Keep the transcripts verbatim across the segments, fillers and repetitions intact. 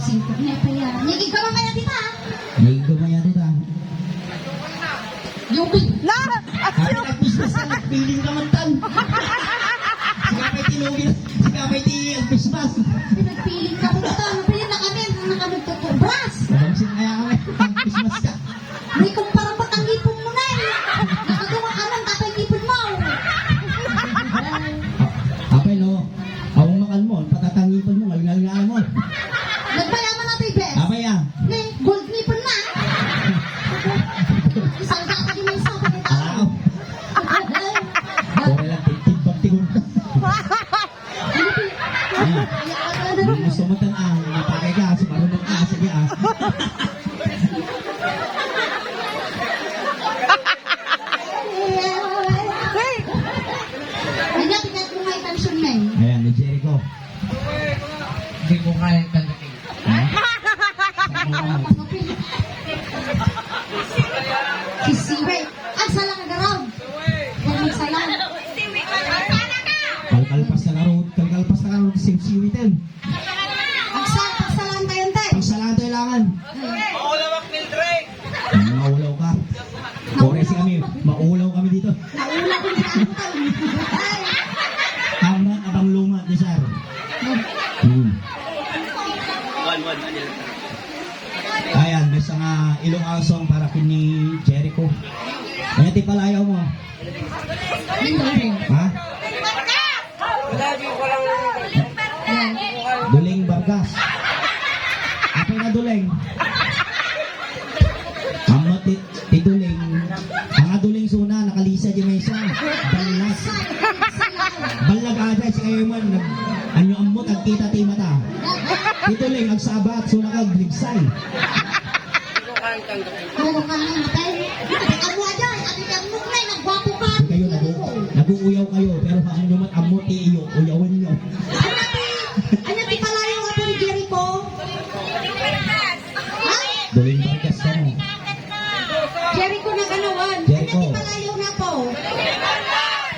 Singkot na ito yan. Nagigama kaya kita? Nagigama kaya kita? Yung Na! Aksyon! Nagpis-, nagpiling ka man tan. Sika pa'y tinugi, sika pa'y ti Christmas. Nagpiling ka man tan. Piling na kami, ang nakamagtutubras. Abang sin kaya kami, Christmas ka. May kumpara pa tang ipon mo na eh. Nakadunga ka man, tapay ipon mo. Apay, no? Awang makan mo, patatangipon mo, ngalngalngal mo. Nagpayaman na tayo, bes. Apay, ah. Ne, gold ni pa na. Isang dati yung isa, pagkita. Ah. Pura lang, titibag tigon. Ah. Gusto mo tan, ah, mapakay ka, sumarunod ka, sige, ah. Hey! Anya, tingnan ko nga yung kansion na eh. Ayan, ni Jericho. Hindi ko kaya tanggapin. Ha? Sisiwe. Ang salang agaraw. Ang salang. Kalkalpas na karod, kalkalpas na karod, sisiwe din. Agsa-, pagsalaan tayo, te. Pagsalaan tayo langan. Maulaw ak, Mildred. Maulaw ka. Kore si kami, maulaw kami dito. Naulaw ko dito. Ay. Tama, abang luma, ni sir. Hmm. Ayan, may isang, ah, Ilocano song para kini Jericho. Ano ti palayaw mo? Ha? Duling Vargas. Apay nga Duling? Ammo ti, ti Duling. Ang Duling suna, nakalisa di maysa. Ballas. Ballag aja, si kayo man, nag-, anyo ammo, tagkita ti mata. Ti Duling, agsabat, suna ka, gligsay. Ano ka nga, matay? Ikaw mo, Ajay. Adi ka mo, Nay. Nagwapo ka. Kayo, nagu-, naguuyaw kayo, pero haan nyo man ammo ti iyo, uyawen nyo. Anya ti, anya ti palayaw nga ni Jericho? Ha? Duling Vargas ka mo. Jericho na ganawan. Jericho. Anya ti palayaw na po?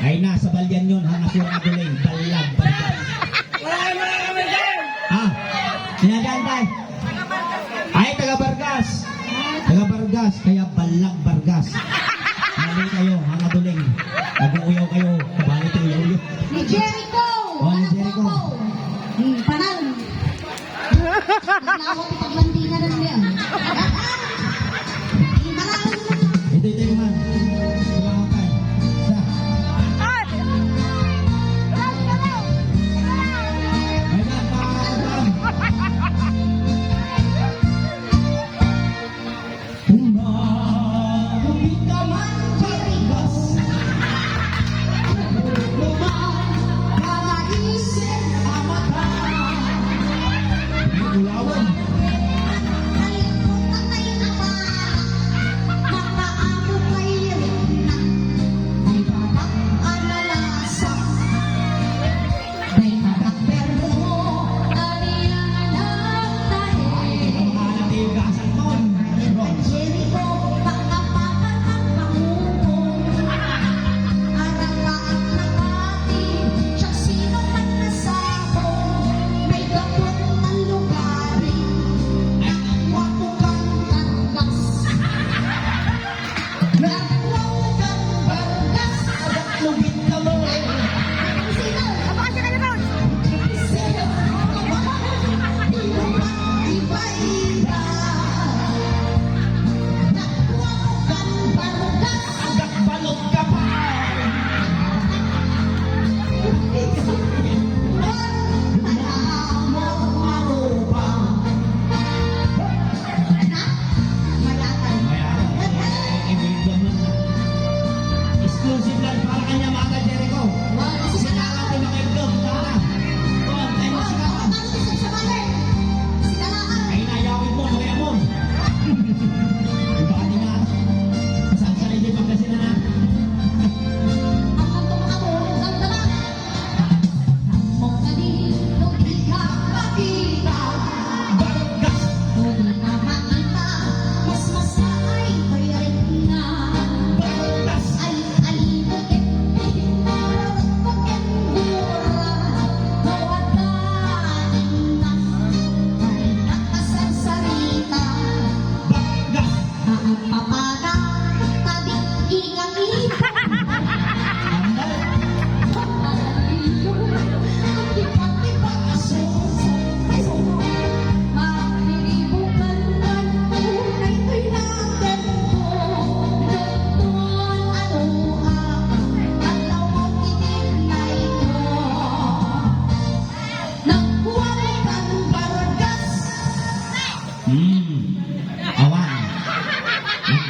Ay na, sa balyan yun, ha, nga sura nga Duling. Ballag, Vargas. Ah, sinabihan tayo. Ay, taga Vargas. Taga Vargas, kaya Ballag Vargas. Mali kayo, mga Duling. Nag-uuyaw kayo, kabali ti uyaw nyo. Ni Jericho! Oh, ni Jericho. Hmm, panal. Naglawat ti paglandingan na niya. Panal na. Ito, ito, man. Tumawa ka. Sa. Ay! Ay, ay, ay!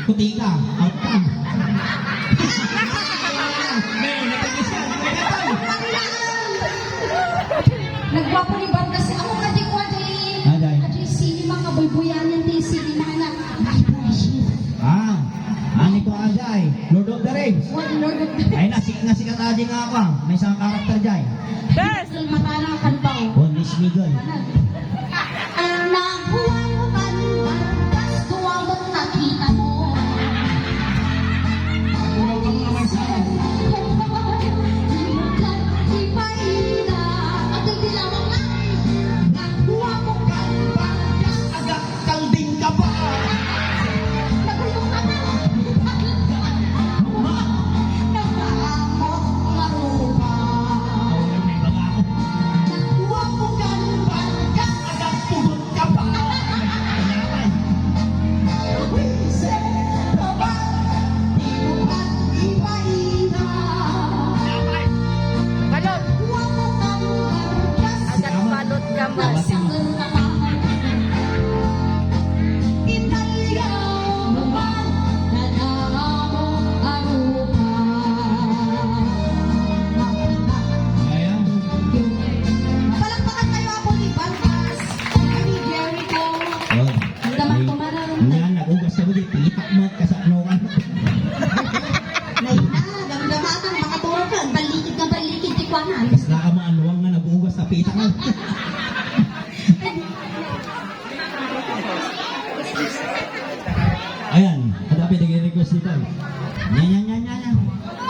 Kutika, outcome. May, may kagisan, may katay. Nagwapo ni Vargas. Ako kadi ko, adi. Aday. Adi, cinema nga buybuyanan ti cinema na. Ay, bullshit. Ah, ani ko, aday. Lord of the Rings. What, Lord of the Rings? Ay, nasi-, nasikat adi nga ako, ah. May isang karakter jay. Best! Matana kan tao. Oh, Miss Miguel. Ang nakuha mo kan Vargas, duwa mo't nakita mo. Ipaida, agay di lawak lang. Nakuha mo kan Vargas, agak kalding ka pa. Nagulong ka na. Nakaamok nga rupa. Nakuha mo kan Vargas, agak pugot Balot. Agak balot ka man. Ayan. Palakpakan tayo, Apo ni Balbas. Ay, ni Jericho. Oh. Ang damag ko, manang. Nya, nag-ugas na mo, di pitak mo, kasakno ka. Nay na, damdama ka, makatulog ka. Balikid ka, balikid, di ko anan. Basta ka maanuang nga nag-ugas sa pitak mo. Ayan, ada pa yung request dito. Nya, nya, nya, nya, nya.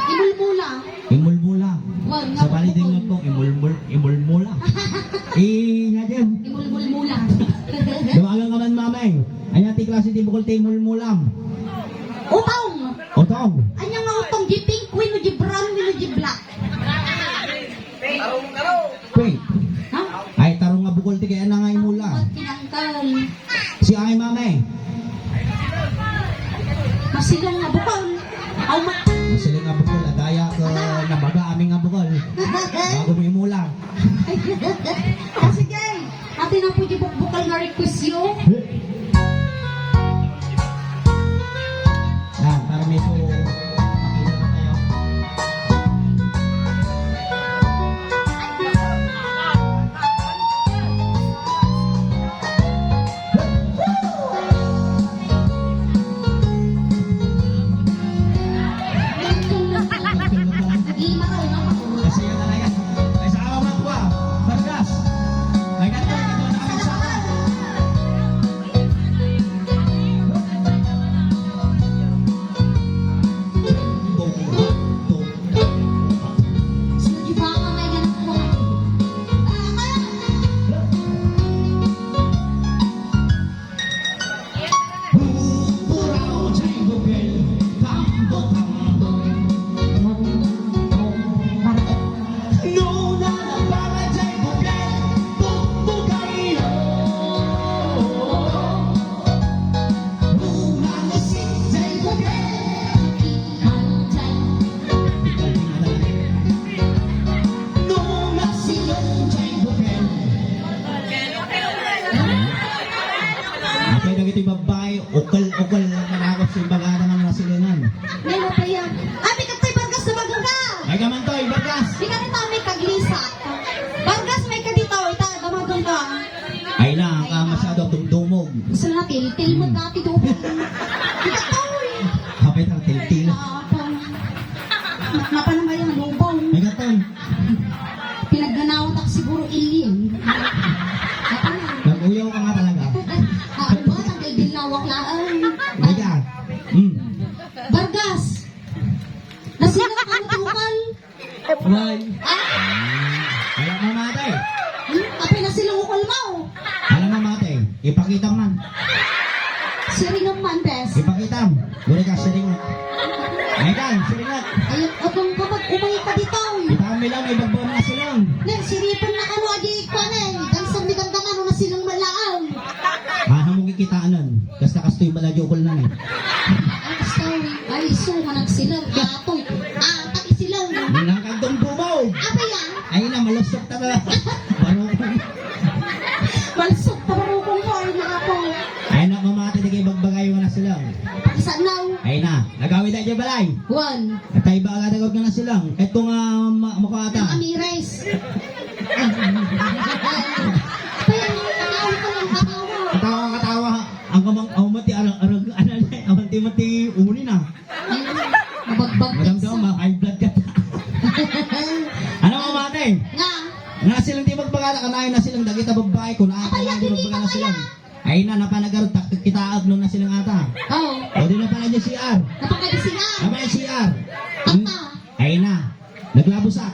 Imulmula. Imulmula. Wag nga Sa bali din bukol. Nga kong imulmul, imulmula. Eh, nga din. Imulmulmula. Dumagan ka man, mamay. Anya ti klase ti bukol ti imulmulam? Utong. Utong. Anya nga utong, di pink, wenno di brown, wenno di black. Wait. Ha? Ay, tarong nga bukol ti kaya na nga imula. Bukol ti nangkal. Si ay, mamay. Masilang nga bukol. Aw, ma- Masilang nga bukol, adaya ka Ada. Nabaga amin nga bukol. Bago mo imula. Ah, sige. Ati na po di bukbukal nga request yo. Yan, para may po makita na kayo. Kasi yun na lang yan. Ay, sa awa man po, ah. Bargas. Ay, ganito, ganito, ang aking sa Apay dagiti babbai, ukel-ukel lang manakot sa imbagada nga nasilengan. May mapayag. Abi, katay Bargas, dumagan ka! Ay, kamantoy, Bargas! Di ka nito, may kaglisa. Bargas, may kadito, ita, dumagan ka. Ay na, ang ka masyado, dumdumog. Gusto na, tiltil mo Hmm. dati doon. Di ka to, eh. Kapit ang tiltil. Ah, pa. Napanamay ang lubong. Ay, ka to. Pinagganawan tak siguro alien. Nag-uyaw ka nga talaga. Ah, ano ba? Ang kay Bilawak laang. Ay, ka. Hmm. Bargas! Nasilang ka mo tukal? Why? Ah? Wala mo mate. Hmm? Apay nasilang ukol mo? Alam mo mate, ipakita man. Siringan man, bes. Ipakita. Guri ka siringan. Ay, kan, siringan. Ayun, akong kapag umay ka dito. Ipakami lang, may bagbaw na silang. Nen, siripan na kano, adi, kuanen. Dansang ni Ganda, ano na silang malaang. Ah, mo kikitaanan. Basta kastoy bala di ukol na, eh. Ay, sorry. Ay, isu nga nagsilaw. Atoy. Ah, pag isilaw. Nang kagdong bumaw. Apa yan? Ay na, malusok ta ba? Barukong. Malusok ta barukong ko, ay, mga po. Ay na, mamati, di kayo magbagay mo na sila. Pagsanaw. May daydiay balay. Wen. At ay ba agad-agad nga nasilang? Eto nga ma-, makuha ata. Ang Amires. Kaya nga, katawa ko lang, katawa. Katawa, katawa. Ang kamang, ang mati, arag, arag, ano, ano, ang mati, mati, uli na. Ay, mabagbag Madam ka daw, sa ma-, high blood ka. Ano mo, mate? Nga. Nga silang di magbagana, kanayon na silang dagita babae, kung Apay, naayat na di kinita magbagana kaya. Silang. Ay na, napanagarot, tak-, kitaag no na silang ata. Oo. O di na pala dyan C R. Napaka di C R. Napaka C R. Tata. Ay na. Naglabusak.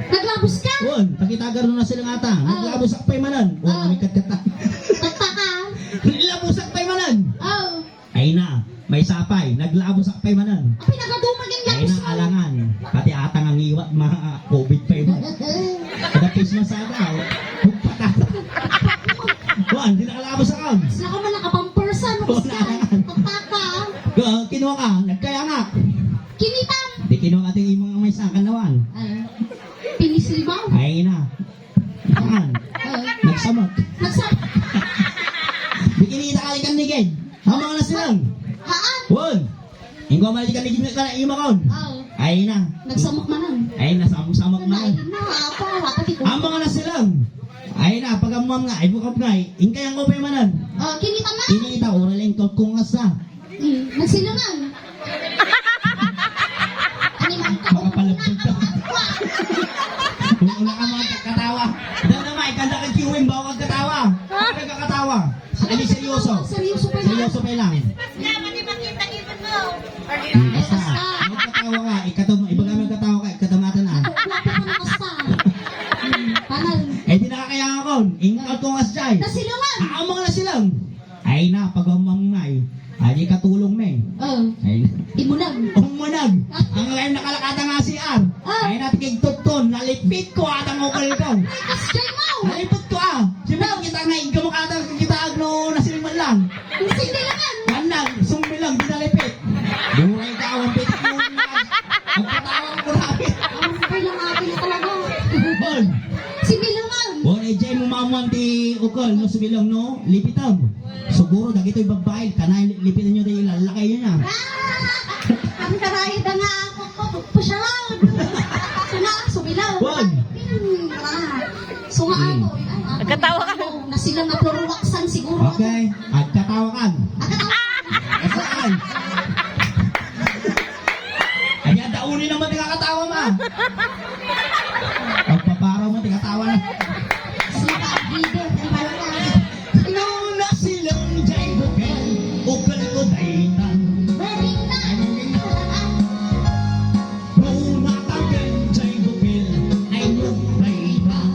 Naglabus ka? Wen, takitagar no na silang ata. Oo. Naglabusak pay manen. Wen, Oo. May katkata. Tata ka? Naglabusak pay manen. Oo. Ay na, may sapay, naglabusak pay manen. Apay, nagadumag yung Ay labos na, mo. Alangan. Pati ata nga ngiwat, ma-, covid pay man. Kada face mask ata, oh. Patata. Wen, di nakalabos ako. Sila ka man nakapampersan, Wen, kuskan. Alangan. Pataka. Ga-, kinuha ka, nagkayangak. Kinitam. Di kinuha ka ting imong may sangkanawan. Ah, pinislibaw. Ay na. Haan. Oo. Nagsamok. Nagsamok. Di kinita ka ikan ni Ged. Ang mga nasilang. Haan. Wen. Ingko mali ka ni Ged na imakon. Oo. Ay na. Nagsamok manen. Ay na, samok-samok Ay manen. Na, apa, apa ti ko. Ang mga nasilang. Ay na, pagamuam nga, ay bukap nga, eh. Ingkayang ko pay manen. Oh, kinita na. Kinita, oral yung kung asa. Hmm, nagsilangan. Animal ka. Makapalabog ka. Kung una ka mga katawa. Dahil naman, ikanda kang kiwing, bawal kang katawa. Bawal kang katawa. Ay, seryoso. Seryoso pa lang. Seryoso pa lang. Hmm, basta. Basta. Magkatawa ka, ikatam-, ibaga mo katawa ka, ikatamatan na. Ako, ako pa nakasta. Hmm, tanan. Eh, di nakakaya ako. Ingkal ko nga siya eh. Nasilangan. Ah, ang mga nasilang. Ay na, pag-amamnay, ay, di katulong, me. Oh. Ay na. Imunag. Umunag. Ang ngayon nakalakata nga C R. Oh. Ay na, tigigtot ko, nalipit ko, atang ukol ko. Ay, kasjay mo. Nalipit ko, ah. Siyempre, No. kita nga, igamo ka, atang kita, agno, nasiling man lang. Ang sindilangan. Manang, sumbilang, di nalipit. Buhay ka, ang pitik mo, ang katawa ko, grabe. Ang okay lang, ate, talaga. Bon. Sindilangan. Bon, eh, jay mo mamuan ti ukol, no, sumilang, no, lipitan. Siguro, dagitoy babae, kanay lipitan nyo, dahil lalakay nyo na. Ah! Ang karayda nga ako, ko, pusyaw. Suna, sumilaw. Wag. Hmm, ah. Sunga Hmm. ako, eh, ay, ah, Nagkatawa ka. Ano, na sila nga pluruwaksan siguro. Okay, agkatawa kan. Agkatawa. Saan? Ay, dauni naman nga katawa, ma. Pagpaparaw mo, tigatawa na. Sila ka, leader, di ba lang? No nasilang jay bukel, ukol ko daytan. Wedding na! No natagan jay bukel, ay no daytan.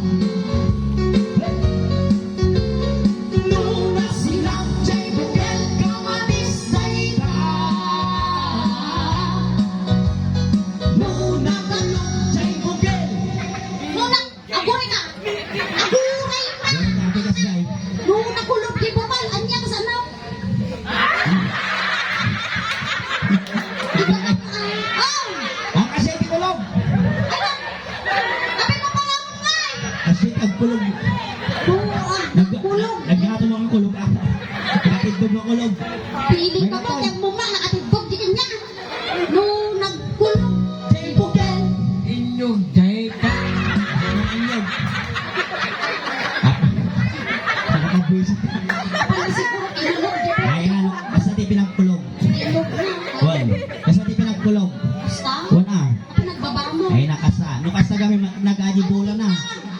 No nasilang jay bukel, kamatis daytan. No natalong jay bukel. No na- Aguray ka! Aguray ka! Yan ang tigas, day. No, nakulog di bukal. Anya ka sa ano? Iba ka, ah, oh! Ang kasi ti kulog. Ano? Apay mo pala mo nga eh! Kasi ang kulog. Oo, ah, Nag-, kulog. naghato mo ang kulog, ah. Nakatidbog mo kulog. Pili ka ba? May natay. Kaya mo nga, nakatidbog, di kanya. No nagkulog. Jay Bukel. Inyo, Jay. Inyo. Ah, nakabwisit. Pala siguro kinulog, di ba? Ay, ano, basta di pinagkulog. Kinulog na. Wan, basta di pinagkulog. Basta? Wan, ah. Ako nagbabamo. Ay, nakasa. No, kasta kami ma-, nag-aji bola na.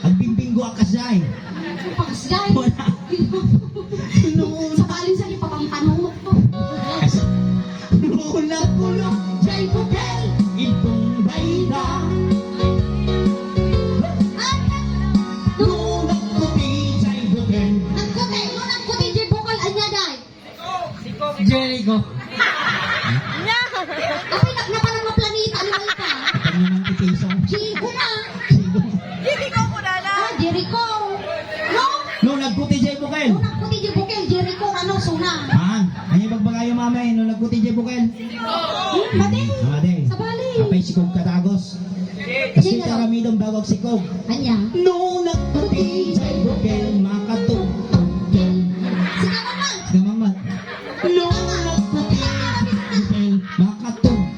Agbimbinggo ang kasjay. Pakasjay. Wala. Sa balin sa ipapangtanong ko. Kasi, Luna Kulong, Jay Bukel, Ibong Bayda. Luna Puti, Jay Bukel. Nagkuti, Luna Puti, Jay Bukel, anya, day? Jericho. Apay, nag-, napanan nga planeta, ano ba ita? Ikan naman ti piso. Jericho na. Jericho. Jericho ko na lang. Ah, Jericho. No? No, nagkuti jay bukel. No, nagkuti jay bukel. Jericho, ano, suna? Haan. Anya ibagbagayo, mamay, no, nagkuti jay bukel? Hmm, madi. Madi. Sabali. Apay, sikog katagos. Kasi Sino? Taramidong bawag sikog. Anya? No nagputi jay bukel, makatugtugkel. Sika man man. Sika man man. No nagputi jay bukel, makatug-,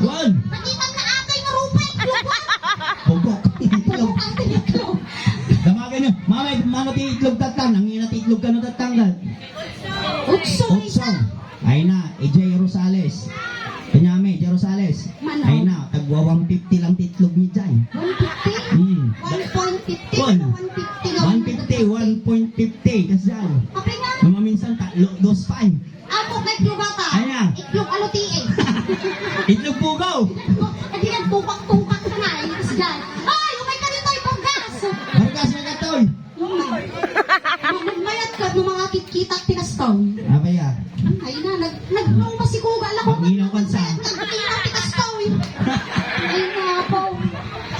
One. Nakita na atoy nga rupa, itlog, one. Bugok. Bugok ang itlog. Damagan niyo. Mama, mano ti itlog tatang? Nangina ti itlog kano tatang, kat? Utso, Utso. Isa. Ay na, ijay Rosales. Kanyami, ijay Rosales. Mano? Ay na, tagwa one fifty lang ti itlog ni jay. One fifty? Hmm. One point fifty, One. One fifty lang. One fifty, one point fifty. Kasjay. Apay nga? Maminsan, tatlo, dos pa eh. Amo kay itlog ata. Ania? Itlog alutiin. Itlog pugaw. Adi nagtupak-tupak ka na, eh. Tapos dyan, "Ay, umay ka dito, Vargas!" Vargas, may katoy. Hmm. Nagmayat ka, no, mga kitkita, tinastaw. Abaya. Ay na, nag-, nag-, nung masikuga lang ako. Panginaw ka sa. Nagkita, tinastaw, eh. Ay na po.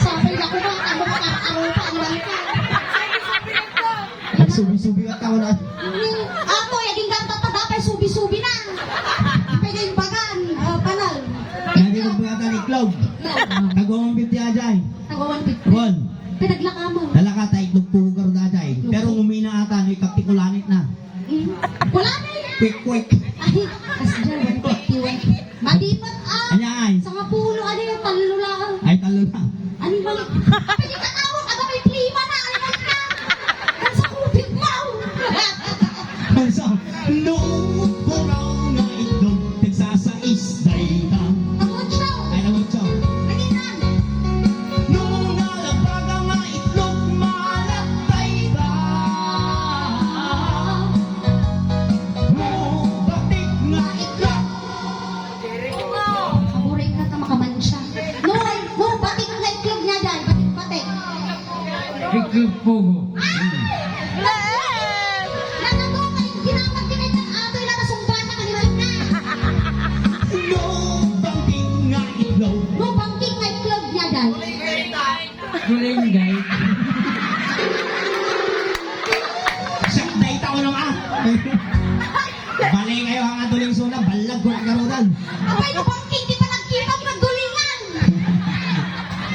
Sabi na ko ba, ano, arupa, ang langka. Nagsubi-subi ka tao na. Apo, ya din gata pa dapat subi-subi na. Pwede yung bagan, ah, panal. Lagi ko pagkatan itlog. Tagwa one fifty ajay. Tagwa one fifty. One. Pinaglaka mo. Talaka ta itlog pugar na ajay. Pero umina ata, no, ikapti kulanit na. Hmm. Kulanit? Quick, quick. Ay, kasi dyan, one fifty-one. Madipat, ah. Anya, ay? Sangapulo, ano yung tallo lang? Ay, tallo lang. Ano yung mali? Pwede ka tawag, aga may plima na, ano yung mali na? Ang sa kupit mo. Ang sa, no, puraw na itlog, nagsasais, dayta. Ang otso. Ay, ang otso. Pwede na. No, nalabaga nga itlog, maalat, dayta. No, batik nga itlog. Paborito na ta makamansa. No, no, batik nga itlog niya dyan. Batik, batik. Itlog pugo. Ah! Natago ka yung ginamag din ito. Ato yung nakasumbatan ka ni Reyna. No, bangking nga itlog. No, bangking nga itlog niya dyan. Duling, guys. Siak dayta ko nung, ah. Bali kayo, ang aduling suna, balag ko nagarudan. Apay, no, bangking, di pa nagkita, nagdulingan.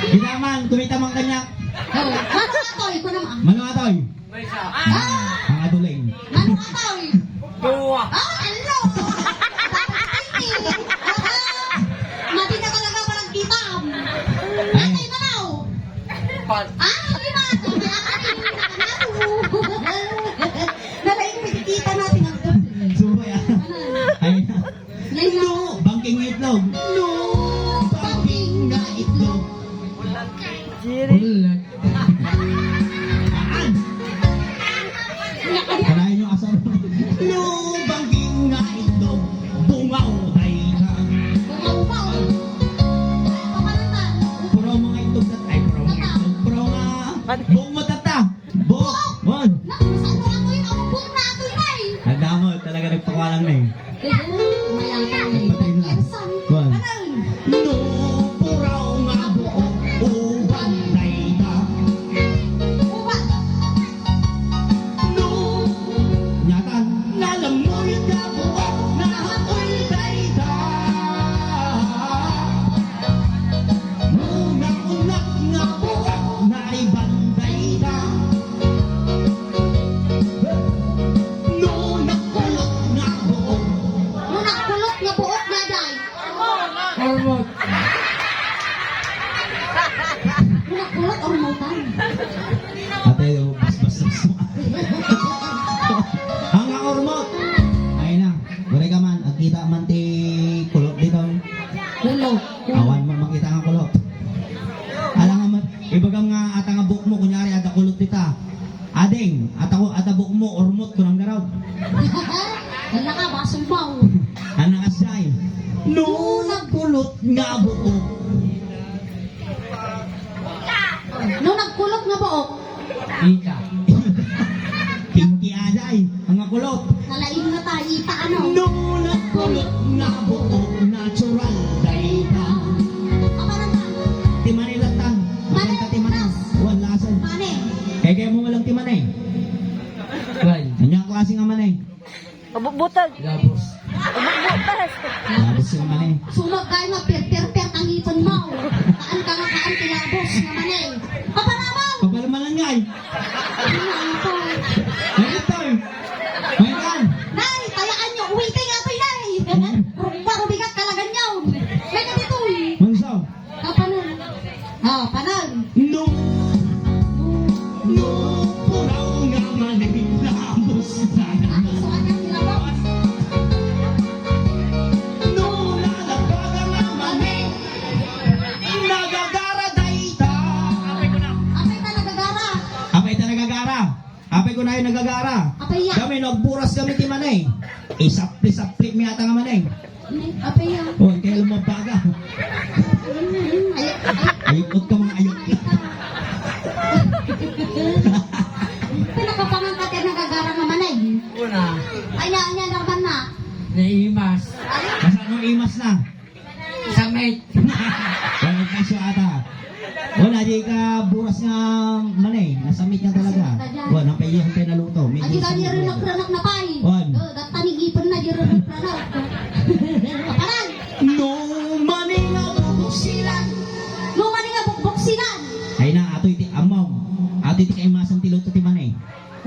Kita man, kumita man kanya. Oh, mano atoy, ko naman. Mano atoy? Ah! Ang aduling. Mano atoy? Dua. Ah, hello! Dapat pwede. Mati ka talaga, parang kitam. Ay. Atay, manaw. Pat. Ah, lima. Kaya ka rin, nakanaro. Nalaing, makikita natin ang duling. Subay, ah. Ano? Ay. Yan lang. No, bangking nga itlog. No, bangking nga itlog. Bulat. Haan. Kanayon yung asar. No, bangking nga itlog. Bungaw, dayta. Bungaw pa, oh. Papanatan. Puro mga itlog na, ay, puro mga itlog. Puro mga buong matata. Buok. Buok. One. Nak, saan mo ako yung ampun na ako, Inay? Nagdamot. Talaga nagpakualang na eh. Mayata na eh. Patay na. One. Anan? No, puraw nga buok, uban dayta. Uban. No, nyatan, nalamuy nga buok, nahakoy dayta. No, naunak nga buok, naiban dayta. No, nagkulot nga buok. No, nagkulot nga buok, naday. Ormot. No, nagkulot, ormotan. Ate, oh, bas, bas, bas. Ang ormot. Ay na. Balik ka man. Agkita man ti kulot dito. Kulot. Awan mo makita nga kulot. Alangan mo, ibagam nga ata nga buok mo, kunyari, ada kulot dita. Ading, ata ko, ata buok mo, ormot, kunang garaw. Wala ka, baka sumbaw. Anak asay. No, nagkulot nga buok. No, nagkulot nga buok. Ika. Kinki ajay, ang kulot. Nalaing na tayo, ita, ano? No, nagkulot nga buok, natural dayta. Apa naman? Ti Manila tan. Manila. Maganda ti Manila. Wala san. Mane. Kaya, kaya mo walang ti Manila. Well, anya klase nga Manila? Mabubutag. Labos. Mabubutag. Labos yung mani. Sunog kayo nga, pir-pir-pir ang ngipin mo. Kaan ka nga, kaan ti labos nga mani. Papalamaw! Papalamanan nga eh. Ano ito? Ano ito? Nay, tayaan nyo. Uwi kayo nga ito, Nay. Hmm. Rukwa, rubigat, kalagan nyo. May ka dito eh. Nagburas kami ti mani. Isapli-sapli mi ata nga mani. Apay, ah. Oh, kaya lumabaga. Ay, ay. Ayot ka, mga ayot. Pinakapangan ka tayo nagagara nga mani. Una. Anya, anya, naman na. Naimas. Basta anong imas na? Samit. Wala ka siya ata. Wala, di ka buras nga mani. Nasamit nga talaga. Wala, ang paiyahan kayo naluto. Medyo Adi ka samit niya rin talaga. Nagpranak na pay. Wan. Oh, datani ipon na, di rin nagpranak. Kapanan. No mani nga bukbuksilan. No mani nga bukbuksilan. Ay na, ato iti amom. Ato iti kaimasan ti luto ti mani.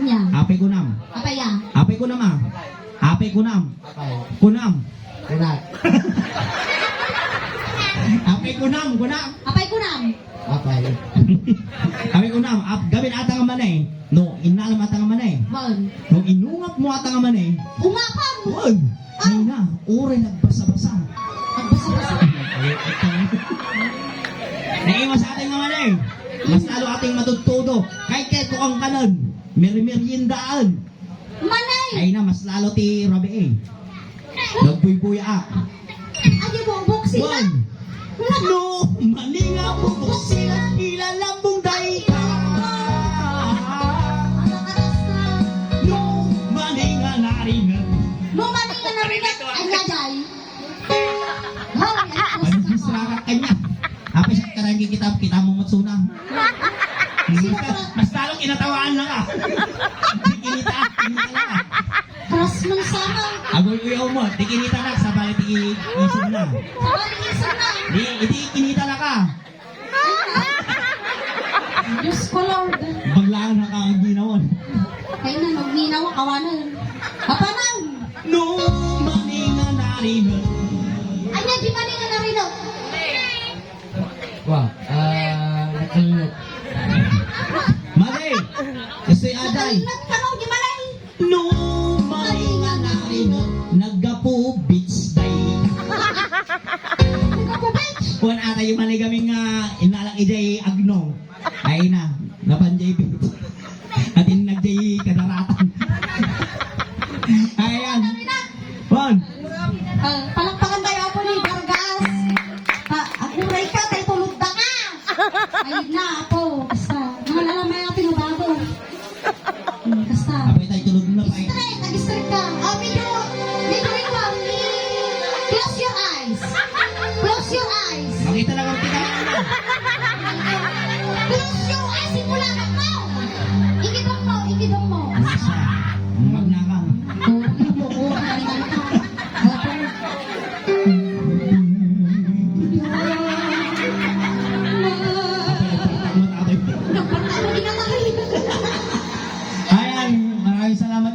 Nya. Apay kunam. Apay ya. Apay kunam, ah. Apay kunam. Apay. Kunam. Kunat. Apay kunam, kunam. Apay kunam. Apay. Apay kunam, ap-, gamin ata nga mani. No, innalam ata nga mani. Bon. No, inungap mo ata nga mani. Ungapam. Bon. Ah. Nina, uray nagbasa-basa. Nagbasa-basa. Naiwas ata nga mani. Mas lalo ating matuttudo. Kay keto ang kanan. Merimeryendaan. Manay! Ay na, mas lalo ti rabii. Nagbuybuyaak. Adi bukbok sila? Wan. No mani nga bukbok sila, ilalambong dayta. Ano ka na sa? No mani nga narinan. No mani nga narinan. Anya, day? Hoy, ay, Mandistract ka niya. Apay siya, karang kita, kita mo matsuna. Sino Mas, ka? Mas lalong kinatawaan na ka. Di kinita, kinita na ka. Crush man sana. Agoy, uy, oh, mo. Di kinita na, sabali di isip na. Sabali isip na. Di, di kinita na ka. Diyos ko, Lord. Baglaan na ka ang ginawan. Kaya na, nagminawa, kawanan. Kapanan! No mani nga narinan. Anya, di mani nga narinan? Wa, ah, nakalunok. Mali! Kasi aday. Nakalinat ka, no? Di mani? No mani nga narinan, naggapu beach day. Naggapu beach? Kuwan ata yung mani gamin nga inalang ijay agno. Ay na, napan jay beach. Atin nagjay kadaratan. Ayan. Kuwan. Ah, palakpakan tayo, Apo ni Vargas. Ah, aguray ka, tayo tulog na ka. Ayun na, Apo. Basta, mga lalamay ang pinubago. Hmm, basta. Apay tayo tulog na, pay. Straight, nag-straight ka. Ah, medyo, medyo ikaw. Close your eyes. Close your eyes. Makita na kung kita na.